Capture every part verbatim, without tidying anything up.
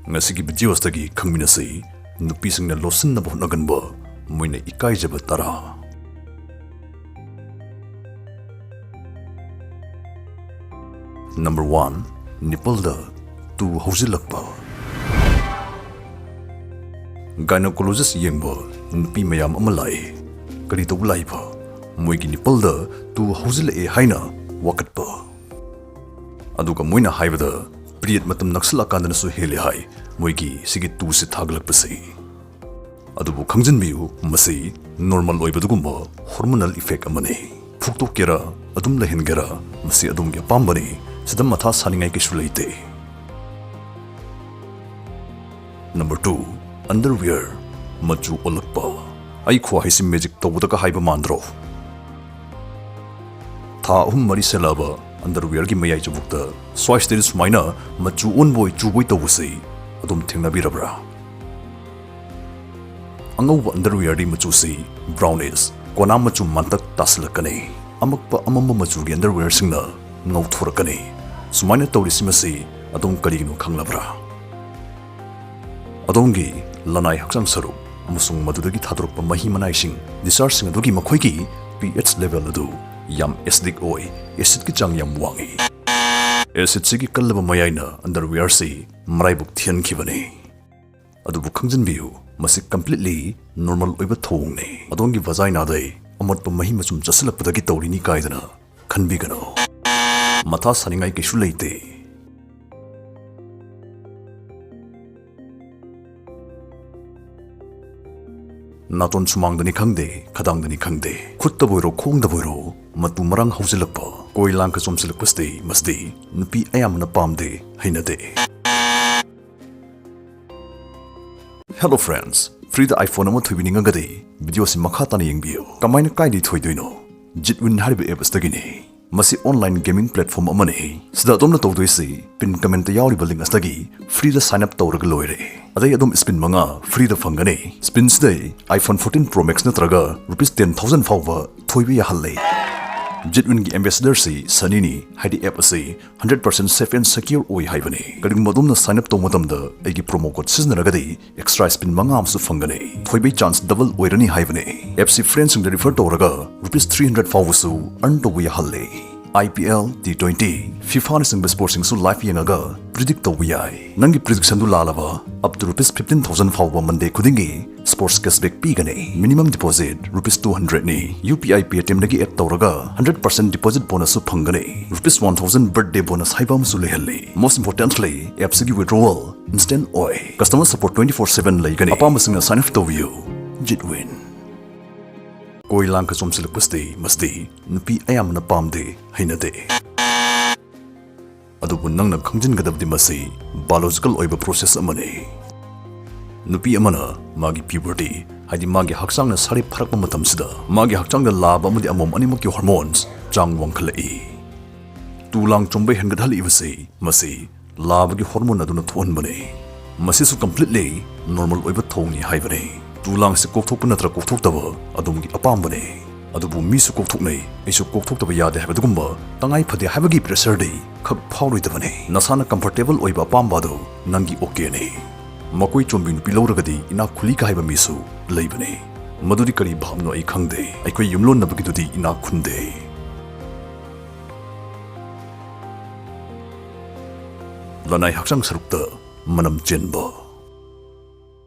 ꯉꯁꯤꯒꯤ ꯚꯤꯗꯤꯑꯣꯁꯤꯗꯒꯤ ꯈꯪꯃꯤꯟꯅꯁꯤ, ꯅꯨꯄꯤꯁꯤꯡꯅ ꯂꯣꯠꯁꯤꯟꯅꯕ ꯍꯣꯠꯅꯒꯟꯕ ꯃꯣꯏꯅ ꯏꯀꯥꯏꯖꯕ ꯇꯔꯥ꯫ Number one, ꯅꯤꯄꯜꯗ ꯇꯨ ꯍꯧꯖꯤꯜꯂꯛꯄ꯫ Gynecologist ꯌꯦꯡꯕ ꯅꯨꯄꯤ ꯃꯌꯥꯝ ꯑꯃ ꯂꯥꯛꯏ꯫ ꯀꯔꯤ ꯇꯧꯕ ꯂꯥꯛꯏꯕ? ꯃꯣꯏꯒꯤ ꯅꯤꯄꯜꯗ ꯇꯨ ꯍꯧꯖꯤꯜꯂꯛꯑꯦ ꯍꯥꯏꯅ ꯋꯥꯀꯠꯄ꯫ ꯑꯗꯨꯒ ꯃꯣꯏꯅ ꯍꯥꯏꯕꯗ period ꯃꯇꯝ ꯅꯛꯁꯤꯜꯂꯛꯀꯥꯟꯗꯅꯁꯨ ꯍꯦꯜꯂꯤ ꯍꯥꯏ ꯃꯣꯏꯒꯤ ꯁꯤꯒꯤ ꯇꯨꯁꯤ ꯊꯥꯒꯠꯂꯛꯄꯁꯤ꯫ ꯑꯗꯨꯕꯨ ꯈꯪꯖꯤꯟꯕꯤꯌꯨ, ꯃꯁꯤ normal ꯑꯣꯏꯕꯗꯨꯒꯨꯝꯕ hormonal effect ꯑꯃꯅꯤ꯫ ꯐꯨꯛꯇꯣꯛꯀꯦꯔꯥ, ꯑꯗꯨꯝ ꯂꯩꯍꯟꯒꯦꯔꯥ, ꯃꯁꯤ ꯑꯗꯣꯝꯒꯤ ꯑꯄꯥꯝꯕꯅꯤ꯫ ꯁꯤꯗ ꯃꯊꯥ ꯁꯥꯅꯤꯡꯉꯥꯏ ꯀꯩꯁꯨ ꯂꯩꯇꯦ꯫ Number two, underwear ꯃꯆꯨ ꯑꯣꯜꯂꯛꯄ꯫ ꯑꯩ ꯈꯨꯍꯥꯏꯁꯤ magic ꯇꯧꯕꯗꯒ ꯍꯥꯏꯕ ꯃꯥꯟꯗ꯭ꯔꯣ? ꯊꯥ ꯑꯍꯨꯝ ꯃꯔꯤ ꯁꯦꯠꯂꯛꯑꯕ underwearꯒꯤ ꯃꯌꯥꯏ ꯆꯕꯨꯛꯇ ꯁ꯭ꯋꯥꯏꯁꯤꯗ ꯁꯨꯃꯥꯏꯅ ꯃꯆꯨ ꯑꯣꯟꯕꯣꯏ ꯆꯨꯕꯣꯏ ꯇꯧꯕꯁꯤ ꯑꯗꯨꯝ ꯊꯦꯡꯅꯕꯤꯔꯕ꯭ꯔꯥ? ꯑꯉꯧꯕ underwearꯗꯤ ꯃꯆꯨꯁꯤ brownish, ꯀꯣꯅꯥ ꯃꯆꯨ ꯃꯥꯟꯇꯛ ꯇꯥꯁꯤꯜꯂꯛꯀꯅꯤ꯫ ꯑꯃꯛꯄ ꯑꯃꯝꯕ ꯃꯆꯨꯒꯤ underwearꯁꯤꯡꯅ ꯉꯧꯊꯣꯔꯛꯀꯅꯤ꯫ ꯁꯨꯃꯥꯏꯅ ꯇꯧꯔꯤꯁꯤ ꯃꯁꯤ ꯑꯗꯣꯝ ꯀꯔꯤꯒꯤꯅꯣ ꯈꯪꯂꯕ꯭ꯔꯥ? ꯑꯗꯣꯝꯒꯤ ꯂꯅꯥꯏ ꯍꯛꯆꯥꯡ ꯁꯔꯨꯛ ꯑꯃꯁꯨꯡ ꯃꯗꯨꯗꯒꯤ ꯊꯥꯗꯣꯔꯛꯄ ꯃꯍꯤ ꯃꯅꯥꯏꯁꯤꯡ, dischargeꯁꯤꯡ ꯑꯗꯨꯒꯤ ꯃꯈꯣꯏꯒꯤ pH level ꯑꯗꯨ ꯌꯥꯝ acidic ꯑꯣꯏ, acidꯀꯤ ꯆꯥꯡ ꯌꯥꯝ ꯋꯥꯡꯏ꯫ Acidꯁꯤꯒꯤ ꯀꯜꯂꯕ ꯃꯌꯥꯏꯅ underwearꯁꯤ ꯃꯔꯥꯏꯕꯛ ꯊꯤꯍꯟꯈꯤꯕꯅꯤ꯫ ꯑꯗꯨꯕꯨ ꯈꯪꯖꯤꯟꯕꯤꯌꯨ, ꯃꯁꯤ completely normal ꯑꯣꯏꯕ ꯊꯧꯑꯣꯡꯅꯤ꯫ ꯑꯗꯣꯝꯒꯤ vaginaꯗꯩ ꯑꯃꯣꯠꯄ ꯃꯍꯤ ꯃꯆꯨꯝ ꯆꯠꯁꯤꯜꯂꯛꯄꯗꯒꯤ ꯇꯧꯔꯤꯅꯤ ꯀꯥꯏꯗꯅ ꯈꯟꯕꯤꯒꯅꯨ꯫ ꯃꯊꯥ ꯁꯥꯅꯤꯡꯉꯥꯏ ꯀꯩꯁꯨ ꯂꯩꯇꯦ꯫ ꯅꯥꯇꯣꯟ ꯁꯨꯃꯥꯡꯗꯅꯤ ꯈꯪꯗꯦ, ꯈꯗꯥꯡꯗꯅꯤ ꯈꯪꯗꯦ, ꯈꯨꯠꯇꯕꯨ ꯑꯣꯏꯔꯣ, ꯈꯣꯡꯗꯕꯨ ꯑꯣꯏꯔꯣ, ꯃꯇꯨ ꯃꯔꯥꯡ ꯍꯧꯖꯤꯜꯂꯛꯄ, ꯀꯣꯏ ꯂꯥꯡꯒ ꯆꯣꯝꯁꯤꯜꯂꯛꯄꯁꯤꯗꯤ ꯃꯁꯤꯗꯤ ꯅꯨꯄꯤ ꯑꯌꯥꯝꯕꯅ ꯄꯥꯝꯗꯦ, ꯍꯩꯅꯗꯦ꯫ Hello friends, freeꯗ iPhone ꯑꯃ ꯊꯣꯏꯕꯤꯅꯤꯡꯉꯒꯗꯤ ꯚꯤꯗꯤꯑꯣꯁꯤ ꯃꯈꯥ ꯇꯥꯅ ꯌꯦꯡꯕꯤꯌꯨ꯫ ꯀꯃꯥꯏꯅ ꯀꯥꯏꯗꯩ ꯊꯣꯏꯗꯣꯏꯅꯣ? Jitwin ꯍꯥꯏꯔꯤꯕ appꯁꯤꯗꯒꯤꯅꯤ꯫ ꯃꯁꯤ online gaming platform ꯑꯃꯅꯤ꯫ ꯁꯤꯗ ꯑꯗꯣꯝꯅ ꯇꯧꯗꯣꯏꯁꯤ pin commentꯇ ꯌꯥꯎꯔꯤꯕ link ꯑꯁꯤꯗꯒꯤ freeꯗ sign up ꯇꯧꯔꯒ ꯂꯣꯏꯔꯦ꯫ ꯑꯗꯩ ꯑꯗꯣꯝ spin ꯃꯉꯥ freeꯗ ꯐꯪꯒꯅꯤ꯫ Spinꯁꯤꯗꯩ iPhone fourteen Pro Max ꯅꯠꯇ꯭ꯔꯒ rupees ten thousand ꯐꯥꯎꯕ ꯊꯣꯏꯕ ꯌꯥꯍꯜꯂꯦ꯫ ꯖꯤꯠꯋꯤꯟꯒꯤ ꯑꯦꯝꯕꯦꯁꯦꯗꯔꯁꯤ ꯁꯅꯤꯅꯤ, ꯍꯥꯏꯗꯤ ꯑꯦꯞ ꯑꯁꯤ hundred percent safe and secure ꯑꯣꯏ ꯍꯥꯏꯕꯅꯤ꯫ ꯀꯔꯤꯒꯨꯝꯕ ꯑꯗꯣꯝꯅ ꯁꯥꯏꯟ ꯑꯞ ꯇꯧꯕ ꯃꯇꯝꯗ ꯑꯩꯒꯤ ꯄ꯭ꯔꯣꯃꯣ ꯀꯣꯗ ꯁꯤꯖꯤꯟꯅꯔꯒꯗꯤ ꯑꯦꯛꯁꯇ꯭ꯔꯥ ꯁ꯭ꯄꯤꯟ ꯃꯉꯥ ꯑꯃꯁꯨ ꯐꯪꯒꯅꯤ꯫ ꯊꯣꯏꯕꯩ ꯆꯥꯟꯁ ꯗꯕꯜ ꯑꯣꯏꯔꯅꯤ ꯍꯥꯏꯕꯅꯤ꯫ ꯑꯦꯞꯁꯤ ꯐ꯭ꯔꯦꯟꯁꯤꯡꯗ ꯔꯤꯐꯔ ꯇꯧꯔꯒ ꯔꯨꯄꯤꯁ three hundred ꯐꯥꯎꯕꯁꯨ ꯑꯔꯟ ꯇꯧꯕ ꯌꯥꯍꯜꯂꯤ꯫ IPL, T twenty, FIFAꯅꯆꯤꯡꯕ ꯁ꯭ꯄꯣꯔꯠꯁꯤꯡꯁꯨ ꯂꯥꯏꯚ ꯌꯦꯡꯉꯒ ꯄ꯭ꯔꯤꯗꯤꯛ ꯇꯧꯕ ꯌꯥꯏ꯫ ꯅꯪꯒꯤ ꯄ꯭ꯔꯤꯗꯤꯛꯁꯟꯗꯨ ꯂꯥꯜꯂꯕ, up to rupees fifteen thousand ꯐꯥꯎꯕ ꯃꯟꯗꯦ ꯈꯨꯗꯤꯡꯒꯤ ꯁ꯭ꯄꯣꯔꯠꯁ ꯀꯦꯁꯕꯦꯛ ꯄꯤꯒꯅꯤ꯫ Minimum deposit rupees two hundredꯅꯤ꯫ UPI Paytmꯗꯒꯤ ꯑꯦꯗ ꯇꯧꯔꯒ hundred percent deposit bonusꯁꯨ ꯐꯪꯒꯅꯤ꯫ Rupees one thousand birthday bonus ꯍꯥꯏꯕ ꯑꯃꯁꯨ ꯂꯩꯍꯜꯂꯤ꯫ Most importantly, ꯑꯦꯞꯁꯤꯒꯤ withdrawal instant ꯑꯣꯏ꯫ Customer support twenty four seven ꯂꯩꯒꯅꯤ꯫ ꯑꯄꯥꯝꯕꯁꯤꯡꯅ ꯁꯥꯏꯟ ꯑꯞ ꯇꯧꯕꯤꯌꯨ꯫ ꯖꯤꯠꯋꯤꯟ꯫ ꯀꯣꯏ ꯂꯥꯡꯒ ꯆꯣꯝꯁꯤꯜꯂꯛꯄꯁꯤꯗꯤ ꯃꯁꯤꯗꯤ ꯅꯨꯄꯤ ꯑꯌꯥꯝꯕꯅ ꯄꯥꯝꯗꯦ, ꯍꯩꯅꯗꯦ꯫ ꯑꯗꯨꯕꯨ ꯅꯪꯅ ꯈꯪꯖꯤꯟꯒꯗꯕꯗꯤ ꯃꯁꯤ biological ꯑꯣꯏꯕ process ꯑꯃꯅꯤ꯫ ꯅꯨꯄꯤ ꯑꯃꯅ ꯃꯥꯒꯤ puberty, ꯍꯥꯏꯗꯤ ꯃꯥꯒꯤ ꯍꯛꯆꯥꯡꯅ ꯁꯥꯔꯤ ꯐꯥꯔꯛꯄ ꯃꯇꯝꯁꯤꯗ ꯃꯥꯒꯤ ꯍꯛꯆꯥꯡꯗ ꯂꯥꯕ ꯑꯃꯗꯤ ꯑꯃꯣꯝ ꯑꯅꯤꯃꯛꯀꯤ hormones ꯆꯥꯡ ꯋꯥꯡꯈꯠꯂꯛꯏ꯫ ꯇꯨ ꯂꯥꯡ ꯆꯣꯝꯕ ꯍꯦꯟꯒꯠꯍꯜꯂꯛꯏꯕꯁꯤ ꯃꯁꯤ ꯂꯥꯕꯒꯤ hormone ꯑꯗꯨꯅ ꯊꯣꯛꯍꯟꯕꯅꯤ꯫ ꯃꯁꯤꯁꯨ completely normal ꯑꯣꯏꯕ ꯊꯧꯑꯣꯡꯅꯤ ꯍꯥꯏꯕꯅꯤ꯫ ꯇꯨ ꯂꯥꯡꯁꯤ ꯀꯣꯛꯊꯣꯛꯄ ꯅꯠꯇ꯭ꯔꯒ ꯀꯣꯛꯊꯣꯛꯇꯕ ꯑꯗꯣꯝꯒꯤ ꯑꯄꯥꯝꯕꯅꯤ꯫ ꯑꯗꯨꯕꯨ ꯃꯤꯁꯨ ꯀꯣꯛꯊꯣꯛꯅꯩ, ꯑꯩꯁꯨ ꯀꯣꯛꯊꯣꯛꯇꯕ ꯌꯥꯗꯦ ꯍꯥꯏꯕ ꯑꯗꯨꯒꯨꯝꯕ ꯇꯉꯥꯏ ꯐꯗꯦ ꯍꯥꯏꯕꯒꯤ pressureꯗꯤ ꯈꯛ ꯐꯥꯎꯔꯣꯏꯗꯕꯅꯤ꯫ ꯅꯁꯥꯅ comfortable ꯑꯣꯏꯕ ꯑꯄꯥꯝꯕ ꯑꯗꯨ ꯅꯪꯒꯤ okayꯅꯤ꯫ ꯃꯀꯣꯏ ꯆꯣꯝꯕꯤ ꯅꯨꯄꯤ ꯂꯧꯔꯒꯗꯤ ꯏꯅꯥꯛ ꯈꯨꯜꯂꯤꯒ ꯍꯥꯏꯕ ꯃꯤꯁꯨ ꯂꯩꯕꯅꯤ꯫ ꯃꯗꯨꯗꯤ ꯀꯔꯤ ꯚꯥꯞꯅꯣ ꯑꯩ ꯈꯪꯗꯦ꯫ ꯑꯩꯈꯣꯏ ꯌꯨꯝꯂꯣꯟꯅꯕꯒꯤꯗꯨꯗꯤ ꯏꯅꯥꯛ ꯈꯨꯟꯗꯦ꯫ ꯂꯅꯥꯏ ꯍꯛꯆꯥꯡ ꯁꯔꯨꯛꯇ ꯃꯅꯝ ꯆꯦꯟꯕ꯫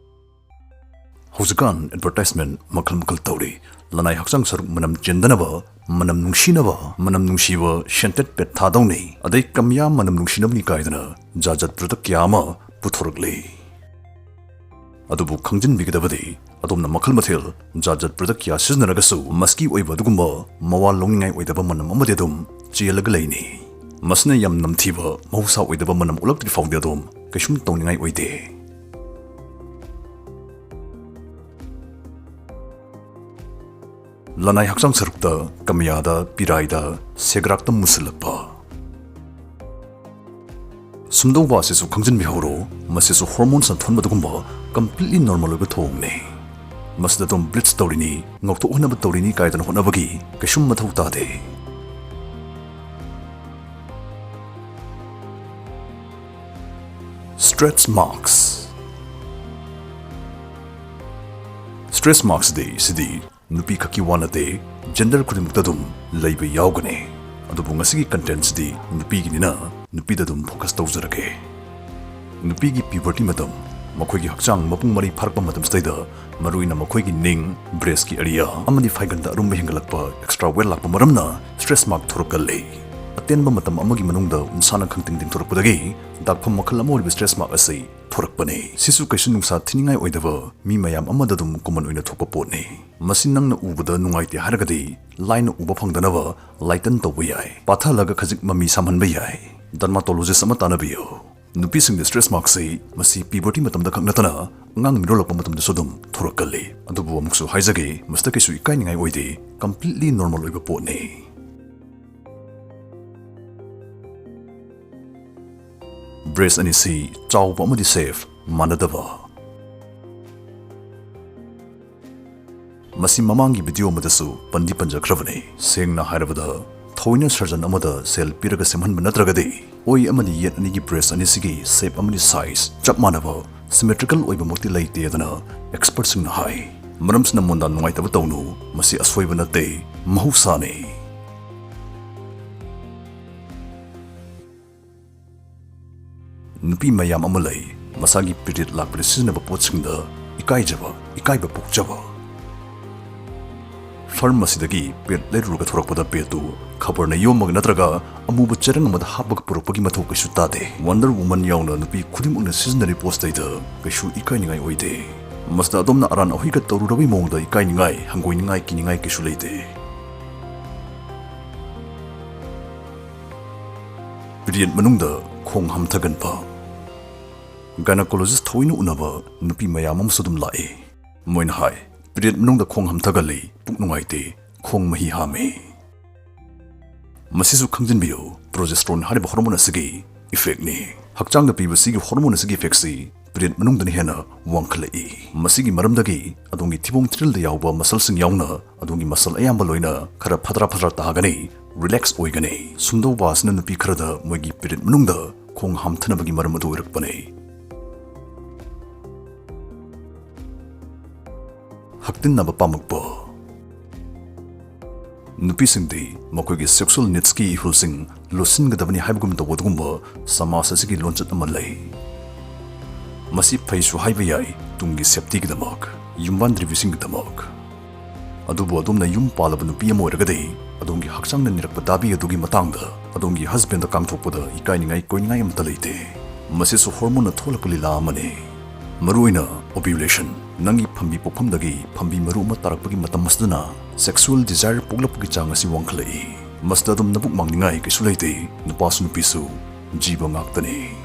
ꯍꯧꯖꯤꯛꯀꯥꯟ advertisement ꯃꯈꯜ ꯃꯈꯜ ꯇꯧꯔꯤ꯫ ꯂꯅꯥꯏ ꯍꯛꯆꯥꯡ ꯁꯔꯨꯛ ꯃꯅꯝ ꯆꯦꯟꯗꯅꯕ, ꯃꯅꯝ ꯅꯨꯡꯁꯤꯅꯕ, ꯃꯅꯝ ꯅꯨꯡꯁꯤꯕ scented pad ꯊꯥꯗꯧꯅꯤ, ꯑꯗꯩ ꯀꯃꯤꯌꯥ ꯃꯅꯝ ꯅꯨꯡꯁꯤꯅꯕꯅꯤ ꯀꯥꯏꯗꯅ ꯖꯥꯠ ꯖꯥꯠ product ꯀꯌꯥ ꯑꯃ ꯄꯨꯊꯣꯔꯛꯂꯤ꯫ ꯑꯗꯨꯕꯨ ꯈꯪꯖꯤꯟꯕꯤꯒꯗꯕꯗꯤ, ꯑꯗꯣꯝꯅ ꯃꯈꯜ ꯃꯊꯦꯜ ꯖꯥꯠ ꯖꯥꯠ product ꯀꯌꯥ ꯁꯤꯖꯤꯟꯅꯔꯒꯁꯨ ꯃꯁꯤꯒꯤ ꯑꯣꯏꯕ ꯑꯗꯨꯒꯨꯝꯕ ꯃꯋꯥ ꯂꯧꯅꯤꯡꯉꯥꯏ ꯑꯣꯏꯗꯕ ꯃꯅꯝ ꯑꯃꯗꯤ ꯑꯗꯨꯝ ꯆꯦꯜꯂꯒ ꯂꯩꯅꯤ꯫ ꯃꯁꯤꯅ ꯌꯥꯝ ꯅꯝꯊꯤꯕ, ꯃꯍꯧꯁꯥ ꯑꯣꯏꯗꯕ ꯃꯅꯝ ꯑꯣꯜꯂꯛꯇ꯭ꯔꯤ ꯐꯥꯎꯗꯤ ꯑꯗꯣꯝ ꯀꯩꯁꯨꯝ ꯇꯧꯅꯤꯡꯉꯥꯏ ꯑꯣꯏꯗꯦ꯫ ꯂꯅꯥꯏ ꯍꯛꯆꯥꯡ ꯁꯔꯨꯛꯇ, ꯀꯃꯤꯌꯥꯗ, ꯄꯤꯔꯥꯏꯗ, ꯁꯦꯒ꯭ꯔꯥꯛꯇ ꯃꯨꯁꯤꯜꯂꯛꯄ꯫ ꯁꯨꯝꯗꯧꯕ ꯑꯁꯤꯁꯨ ꯈꯪꯖꯤꯟꯕꯤꯍꯧꯔꯣ, ꯃꯁꯤꯁꯨ hormonesꯅ ꯊꯣꯟꯕꯗꯨꯒꯨꯝꯕ completely normal ꯑꯣꯏꯕ ꯊꯧꯑꯣꯡꯅꯤ꯫ ꯃꯁꯤꯗ ꯑꯗꯨꯝ bleach ꯇꯧꯔꯤꯅꯤ, ꯉꯧꯊꯣꯛꯍꯟꯅꯕ ꯇꯧꯔꯤꯅꯤ ꯀꯥꯏꯗꯅ ꯍꯣꯠꯅꯕꯒꯤ ꯀꯩꯁꯨꯝ ꯃꯊꯧ ꯇꯥꯗꯦ꯫ Stretch marks. Stretch marks ꯗꯤ ꯁꯤꯗꯤ ꯅꯨꯄꯤ ꯈꯛꯀꯤ ꯋꯥ ꯅꯠꯇꯦ, gender ꯈꯨꯗꯤꯡꯃꯛꯇ ꯑꯗꯨꯝ ꯂꯩꯕ ꯌꯥꯎꯒꯅꯤ꯫ ꯑꯗꯨꯕꯨ ꯉꯁꯤꯒꯤ content ꯁꯤꯗꯤ ꯅꯨꯄꯤꯒꯤꯅꯤꯅ ꯅꯨꯄꯤꯗ ꯑꯗꯨꯝ focus ꯇꯧꯖꯔꯒꯦ꯫ ꯅꯨꯄꯤꯒꯤ puberty ꯃꯇꯝ, ꯃꯈꯣꯏꯒꯤ ꯍꯛꯆꯥꯡ ꯃꯄꯨꯡ ꯃꯔꯩ ꯐꯥꯔꯛꯄ ꯃꯇꯝꯁꯤꯗꯩꯗ ꯃꯔꯨꯑꯣꯏꯅ ꯃꯈꯣꯏꯒꯤ ꯅꯤꯡ, breast ꯀꯤ area ꯑꯃꯗꯤ ꯐꯥꯏꯒꯟꯗ ꯑꯔꯨꯝꯕ ꯍꯦꯟꯒꯠꯂꯛꯄ, extra weight ꯂꯥꯛꯄ ꯃꯔꯝꯅ stretch mark ꯊꯣꯔꯛꯀꯜꯂꯤ꯫ ꯑꯇꯦꯟꯕ ꯃꯇꯝ ꯑꯃꯒꯤ ꯃꯅꯨꯡꯗ ꯎꯟꯁꯥꯅ ꯈꯪꯇꯤꯡ ꯇꯤꯡꯊꯣꯔꯛꯄꯗꯒꯤ ꯗꯥꯛꯐꯝ ꯃꯈꯜ ꯑꯃ ꯑꯣꯏꯔꯤꯕ stretch mark ꯑꯁꯤ ꯊꯣꯔꯛꯄꯅꯤ꯫ ꯁꯤꯁꯨ ꯀꯩꯁꯨ ꯅꯨꯡꯁꯥ ꯊꯤꯅꯤꯡꯉꯥꯏ ꯑꯣꯏꯗꯕ, ꯃꯤ ꯃꯌꯥꯝ ꯑꯃꯗ ꯑꯗꯨꯝ common ꯑꯣꯏꯅ ꯊꯣꯛꯄ ꯄꯣꯠꯅꯤ꯫ ꯃꯁꯤ ꯅꯪꯅ ꯎꯕꯗ ꯅꯨꯡꯉꯥꯏꯇꯦ ꯍꯥꯏꯔꯒꯗꯤ ꯂꯥꯏꯅ ꯎꯕ ꯐꯪꯗꯅꯕ lighten ꯇꯧꯕ ꯌꯥꯏ꯫ ꯄꯥꯊꯍꯜꯂꯒ ꯈꯖꯤꯛ ꯃꯃꯤ ꯁꯥꯝꯍꯟꯕ ꯌꯥꯏ꯫ Dermatologist ꯑꯃ ꯇꯥꯟꯅꯕꯤꯌꯨ꯫ ꯅꯨꯄꯤꯁꯤꯡꯗ stretch mark ꯁꯤ ꯃꯁꯤ puberty ꯃꯇꯝꯗ ꯈꯛ ꯅꯠꯇꯅ ꯑꯉꯥꯡ ꯃꯤꯔꯣꯜꯂꯛꯄ ꯃꯇꯝꯗꯁꯨ ꯑꯗꯨꯝ ꯊꯣꯔꯛꯀꯜꯂꯤ꯫ ꯑꯗꯨꯕꯨ ꯑꯃꯨꯛꯁꯨ ꯍꯥꯏꯖꯒꯦ, ꯃꯁꯤꯗ ꯀꯩꯁꯨ ꯏꯀꯥꯏꯅꯤꯡꯉꯥꯏ ꯑꯣꯏꯗꯦ, completely normal ꯑꯣꯏꯕ ꯄꯣꯠꯅꯤ꯫ Breast ꯑꯅꯤꯁꯤ ꯆꯥꯎꯕ ꯑꯃꯗꯤ shape ꯃꯥꯟꯅꯗꯕ꯫ ꯃꯁꯤ ꯃꯃꯥꯡꯒꯤ video ꯑꯃꯗꯁꯨ ꯄꯟꯗꯤ ꯄꯟꯖꯈ꯭ꯔꯕꯅꯤ꯫ ꯁꯦꯡꯅ ꯍꯥꯏꯔꯕꯗ, ꯊꯑꯣꯏꯅ surgeon ꯑꯃꯗ ꯁꯦꯜ ꯄꯤꯔꯒ ꯁꯦꯝꯍꯟꯕ ꯅꯠꯇ꯭ꯔꯒꯗꯤ ꯑꯣꯏ ꯑꯃꯗꯤ ꯌꯦꯠ ꯑꯅꯤꯒꯤ breast ꯑꯅꯤꯁꯤꯒꯤ shape ꯑꯃꯗꯤ size ꯆꯞ ꯃꯥꯟꯅꯕ, symmetrical ꯑꯣꯏꯕꯃꯛꯇꯤ ꯂꯩꯇꯦ ꯑꯗꯨꯅ expertꯁꯤꯡꯅ ꯍꯥꯏ꯫ ꯃꯔꯝꯁꯤꯅ ꯃꯣꯟꯗꯥ ꯅꯨꯡꯉꯥꯏꯇꯕ ꯇꯧꯅꯨ, ꯃꯁꯤ ꯑꯁꯣꯏꯕ ꯅꯠꯇꯦ, ꯃꯍꯧꯁꯥꯅꯤ꯫ ꯅꯨꯄꯤ ꯃꯌꯥꯝ ꯑꯃ ꯂꯩ, ꯃꯁꯥꯒꯤ period ꯂꯥꯛꯄꯗ ꯁꯤꯖꯤꯟꯅꯕ ꯄꯣꯠꯁꯤꯡꯗ ꯏꯀꯥꯏꯖꯕ, ꯏꯀꯥꯏꯕ ꯄꯣꯛꯆꯕ꯫ Pharmacyꯗꯒꯤ pad ꯂꯩꯔꯨꯔꯒ ꯊꯣꯔꯛꯄꯗ padꯇꯨ ꯈꯕꯔꯅ ꯌꯣꯝꯃꯒ ꯅꯠꯇ꯭ꯔꯒ ꯑꯃꯨꯕ ꯆꯦꯔꯪ ꯑꯃꯗ ꯍꯥꯞꯄꯒ ꯄꯨꯔꯛꯄꯒꯤ ꯃꯊꯧ ꯀꯩꯁꯨ ꯇꯥꯗꯦ꯫ Wonder Woman ꯌꯥꯎꯅ ꯅꯨꯄꯤ ꯈꯨꯗꯤꯡꯃꯛꯅ ꯁꯤꯖꯤꯟꯅꯔꯤ ꯄꯣꯠꯁꯤꯗꯩꯗ ꯀꯩꯁꯨ ꯏꯀꯥꯏꯅꯤꯡꯉꯥꯏ ꯑꯣꯏꯗꯦ꯫ ꯃꯁꯤꯗ ꯑꯗꯣꯝꯅ ꯑꯔꯥꯟ ꯑꯍꯣꯏꯒ ꯇꯧꯔꯨꯔꯕꯩ ꯃꯑꯣꯡꯗ ꯏꯀꯥꯏꯅꯤꯡꯉꯥꯏ, ꯍꯪꯒꯣꯏꯅꯤꯡꯉꯥꯏ, ꯀꯤꯅꯤꯡꯉꯥꯏ ꯀꯩꯁꯨ ꯂꯩꯇꯦ꯫ Period ꯃꯅꯨꯡꯗ ꯈꯣꯡ ꯍꯝꯊꯒꯟꯕ꯫ Gynecologist ꯊꯑꯣꯏꯅ ꯎꯅꯕ ꯅꯨꯄꯤ ꯃꯌꯥꯝ ꯑꯃꯁꯨ ꯑꯗꯨꯝ ꯂꯥꯛꯏ꯫ ꯃꯣꯏꯅ ꯍꯥꯏ, period ꯃꯅꯨꯡꯗ ꯈꯣꯡ ꯍꯝꯊꯒꯜꯂꯤ, ꯄꯨꯛ ꯅꯨꯡꯉꯥꯏꯇꯦ, ꯈꯣꯡ ꯃꯍꯤ ꯍꯥꯝꯃꯤ꯫ ꯃꯁꯤꯁꯨ ꯈꯪꯖꯤꯟꯕꯤꯌꯨ, progesterone ꯍꯥꯏꯔꯤꯕ hormone ꯑꯁꯤꯒꯤ effectꯅꯤ꯫ ꯍꯛꯆꯥꯡꯗ ꯄꯤꯕ ꯁꯤꯒꯤ hormone ꯑꯁꯤꯒꯤ effectꯁꯤ period ꯃꯅꯨꯡꯗꯅ ꯍꯦꯟꯅ ꯋꯥꯡꯈꯠꯂꯛꯏ꯫ ꯃꯁꯤꯒꯤ ꯃꯔꯝꯗꯒꯤ ꯑꯗꯣꯝꯒꯤ ꯊꯤꯕꯣꯡ ꯊꯤꯔꯤꯜꯗ ꯌꯥꯎꯕ muscleꯁꯤꯡ ꯌꯥꯎꯅ ꯑꯗꯣꯝꯒꯤ muscle ꯑꯌꯥꯝꯕ ꯂꯣꯏꯅ ꯈꯔ ꯐꯗ꯭ꯔꯥ ꯐꯗ꯭ꯔꯥ ꯇꯥꯒꯅꯤ, relax ꯑꯣꯏꯒꯅꯤ꯫ ꯁꯨꯝꯗꯧꯕ ꯑꯁꯤꯅ ꯅꯨꯄꯤ ꯈꯔꯗ ꯃꯣꯏꯒꯤ period ꯃꯅꯨꯡꯗ ꯈꯣꯡ ꯍꯥꯝꯊꯅꯕꯒꯤ ꯃꯔꯝ ꯑꯗꯨ ꯑꯣꯏꯔꯛꯄꯅꯤ꯫ ꯍꯛꯇꯤꯟꯅꯕ ꯄꯥꯝꯃꯛꯄ꯫ ꯅꯨꯄꯤꯁꯤꯡꯗꯤ ꯃꯈꯣꯏꯒꯤ sexual needsꯀꯤ ꯏꯍꯨꯜꯁꯤꯡ ꯂꯣꯠꯁꯤꯟꯒꯗꯕꯅꯤ ꯍꯥꯏꯕꯒꯨꯝ ꯇꯧꯕ ꯑꯗꯨꯒꯨꯝꯕ ꯁꯃꯥꯖ ꯑꯁꯤꯒꯤ ꯂꯣꯟꯆꯠ ꯑꯃ ꯂꯩ꯫ ꯃꯁꯤ ꯐꯩꯁꯨ ꯍꯥꯏꯕ ꯌꯥꯏ, ꯇꯨꯡꯒꯤ safetyꯒꯤꯗꯃꯛ, ꯌꯨꯝꯕꯥꯟꯗ꯭ꯔꯤꯕꯤꯁꯤꯡꯒꯤꯗꯃꯛ꯫ ꯑꯗꯨꯕꯨ ꯑꯗꯣꯝꯅ ꯌꯨꯝ ꯄꯥꯜꯂꯕ ꯅꯨꯄꯤ ꯑꯃ ꯑꯣꯏꯔꯒꯗꯤ, ꯑꯗꯣꯝꯒꯤ ꯍꯛꯆꯥꯡꯅ ꯅꯤꯔꯛꯄ ꯗꯥꯕꯤ ꯑꯗꯨꯒꯤ ꯃꯇꯥꯡꯗ ꯑꯗꯣꯝꯒꯤ husbandꯗ ꯀꯥꯡꯊꯣꯛꯄꯗ ꯏꯀꯥꯏꯅꯤꯡꯉꯥꯏ ꯀꯣꯏꯅꯤꯡꯉꯥꯏ ꯑꯃꯠꯇ ꯂꯩꯇꯦ꯫ ꯃꯁꯤꯁꯨ hormoneꯅ ꯊꯣꯛꯂꯛꯄ ꯂꯤꯂꯥ ꯑꯃꯅꯤ꯫ ꯃꯔꯨꯑꯣꯏꯅ ovulation, ꯅꯪꯒꯤ ꯐꯝꯕꯤ ꯄꯣꯛꯐꯝꯗꯒꯤ ꯐꯝꯕꯤ ꯃꯔꯨ ꯑꯃ ꯇꯥꯔꯛꯄꯒꯤ ꯃꯇꯝ ꯑꯁꯤꯗꯅ sexual desire ꯄꯣꯛꯂꯛꯄꯒꯤ ꯆꯥꯡ ꯑꯁꯤ ꯋꯥꯡꯈꯠꯂꯛꯏ꯫ ꯃꯁꯤꯗ ꯑꯗꯨꯝ ꯅꯕꯨꯛ ꯃꯥꯡꯅꯤꯡꯉꯥꯏ ꯀꯩꯁꯨ ꯂꯩꯇꯦ꯫ ꯅꯨꯄꯥꯁꯨ ꯅꯨꯄꯤꯁꯨ ꯖꯤꯕ ꯉꯥꯛꯇꯅꯤ꯫